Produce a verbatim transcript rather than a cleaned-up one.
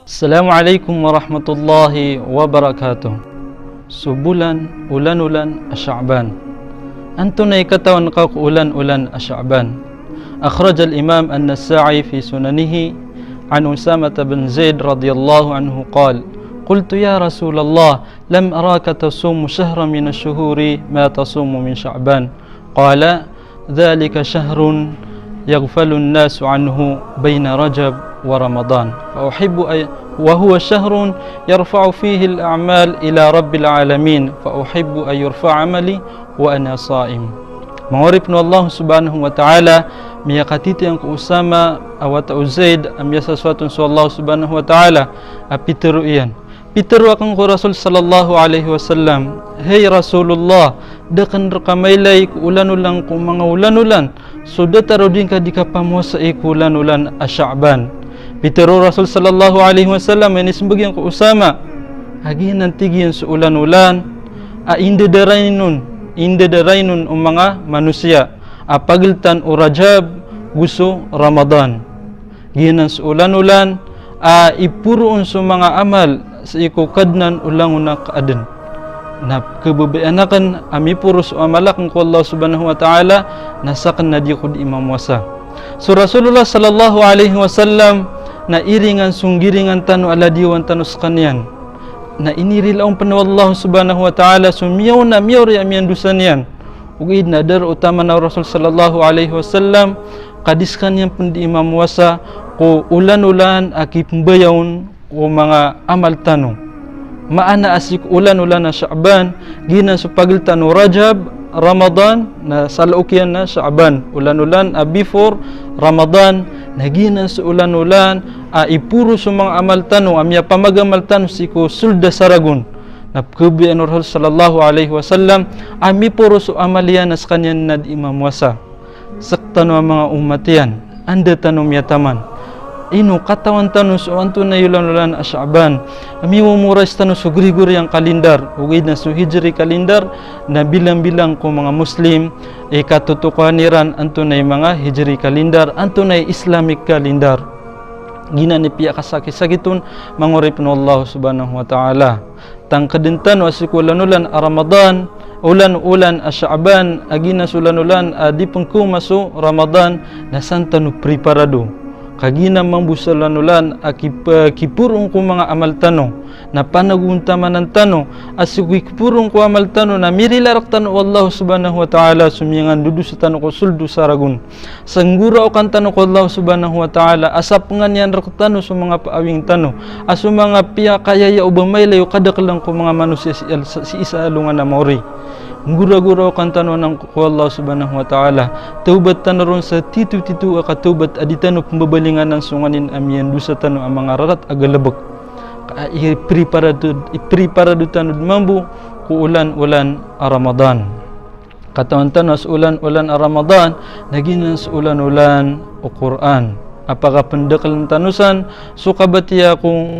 Assalamu alaikum warahmatullahi wabarakatuh. So bolan, olan-olan a Sha'ban. Antonaa i katawan ka ko olan-olan a Sha'ban? Akhrajal Imam An-Nasa'i fi Sunanihi an Usamah bin Zaid radiyallahu anhu qal, "Qultu ya Rasulallah, lam araka tasumu shahran min ash-shuhuri ma tasumu min Sha'ban." Qala, "Dhalika shahrun yaghfalun nasu anhu baina Rajab wa Ramadan. Fa uhibbu ay-, wa huwa shahrun yarfa'u fihi al-a'mal ila Rabbil alamin. Fa uhibbu an yurfa'a amali wa ana sa'im." Manga oripn o Allah subhanahu wa ta'ala, miyakatitiyang ko Usama a wata o Zaid a miyasasoat on so Allah subhanahu wa ta'ala a pitharo iyan. Pitharo akn ko Rasul sallallahu alaihi wasallam, "Hay Rasulullah, da akn rka mailay ko olan-olan ko manga olan-olan so datar o di ngka di kapamowasai ko olan-olan a Sha'ban." Pitharo o Rasul sallallahu alaihi wasallam, inismbag iyan ko Usama, a giyanan, tig iyan, so olan-olan a indadarain on, indadarain on o manga manosiya a pagltan o Rajab go so Ramadan. Giyanan so olan-olan a iporo on so manga amal sii ko Kadnan o langon a kaadn. Na pkhababayaan akn a miporo so amal akn ko Allah subhanahu wa ta'ala, na sakn na di ako di mamowasa. So Rasulullah sallallahu alaihi wasallam na iringan so nggiringan tano a ladiyawan tano skaniyan. Na inirila on pn o Allah subhanahu wa ta'ala so miyaona, miyaori a miyandosa niyan. Ogaid na da roo taman o Rasul sallallahu alaihi wasallam ka di skaniyan pn di mamowasa ko olan-olan a kipmbaya on ko manga amal tano. Maana a sii ko olan-olan a Sha'ban, giyanan so pagltan o Rajab, Ramadan, na salook iyan na Sha'ban. Olan-olan a before Ramadan, na giyanan so olan-olan a iporo so manga amal tano a miyapamagamal tano sii ko sold a saragon. Na pkhababayaan o Rasul sallallahu alaihi wasallam a miporo so amal iyan na skaniyan na di mamowasa. Sktano a manga omat iyan, anda tano miyataman? Ino katawan tano so antonaa i olan-olan a Sha'ban a miyamomorais tano so Gregorian calendar, ogaid na so Hijri calendar, na bilang-bilang ko manga Muslim i katotokawan iran antonaa i manga Hijri calendar, antonaa i Islamic calendar. Giyanan i piyakasakit-sakit on, manga oripn o Allah subhanahu wa ta'ala. Tangkdn tano a sii ko olan-olan a Ramadan, olan-olan a Sha'ban, a giyanan so olan-olan a di pn khaoma so Ramadan, na san tano priparado. Ka giyanan mambo so olan-olan a kip-, kiporo on ko manga amal tano. Na panagontamanan tano a sii ko kiporo on ko amal tano na mirila rktano o Allah subhanahu wa ta'ala so miyangandodosa tano ko sold o saragon. Sa nggoraakan tano ko Allah subhanahu wa ta'ala a sapengan iyan rktano so manga paawing tano, a so manga piyakayaya o ba mailay o kadaklan ko manga manosiya sii al-, sii sa alongan a maori. Nggoragoraakan tano anan ko Allah subhanahu wa ta'ala. Tawbat tano ron sa titotito a katawbat a di tano pmbabalingan anan so nganin a miyandosa tano a manga rarat a galbk. Ka ipriparado, ipriparado tano mambo ko olan-olan a Ramadan. Katawan tano a so olan-olan a Ramadan na giyanan so olan-olan o Qur'an. A pakapndaklan tano san so kabatiya ko